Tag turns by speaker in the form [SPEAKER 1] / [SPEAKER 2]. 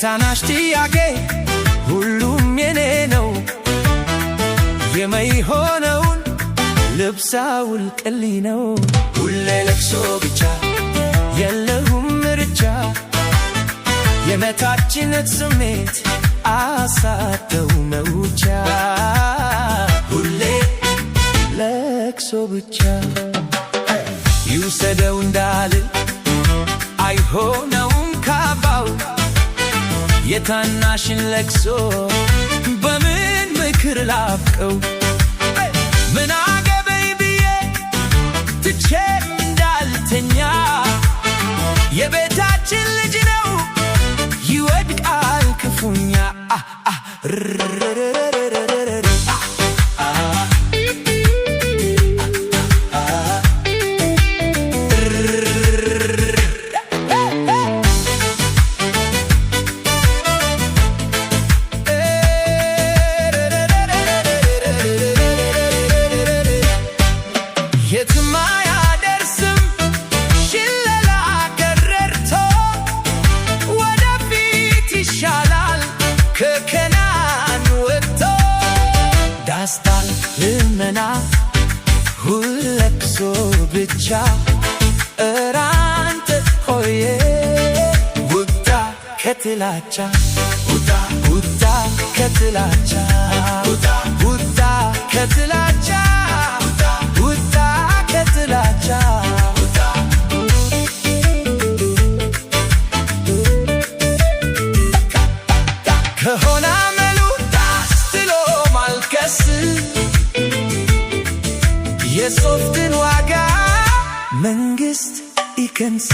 [SPEAKER 1] የታናሽ ጥያቄ ሁሉም የኔ ነው። የማይሆነውን ልብስ አውልቅልኝ ነው። ሁሌ ለቅሶ ብቻ፣ የለሁም ምርጫ። የበታችነት ስሜት አሳተው መውጫ። ሁሌ ለቅሶ ብቻ። ይውሰደው እንዳልል አይሆነውም ካባው። የታናሽን ለቅሶ በምን ምክር ላብቀው? ምን አገበኝ ብዬ ትቼም እንዳልተኛ፣ የቤታችን ልጅ ነው፣ ይወድቃል ክፉኛ። የትም አያደርስም ሽለላ ከረርቶ፣ ወደፊት ይሻላል ከከናን ወጥቶ። ዳስታ ልመና ሁለቅሶ ብቻ። እራንተ ሆዬ ውጣ ከትላቻ፣ ውጣ፣ ውጣ ከትላቻ፣ ውጣ፣ ውጣ ከትላቻ፣ ውጣ ከትላቻ። ከሆነ አመሉ ዳስ ጥሎ ማልቀስ፣ የሶፍትን ዋጋ መንግስት ይቀንስ።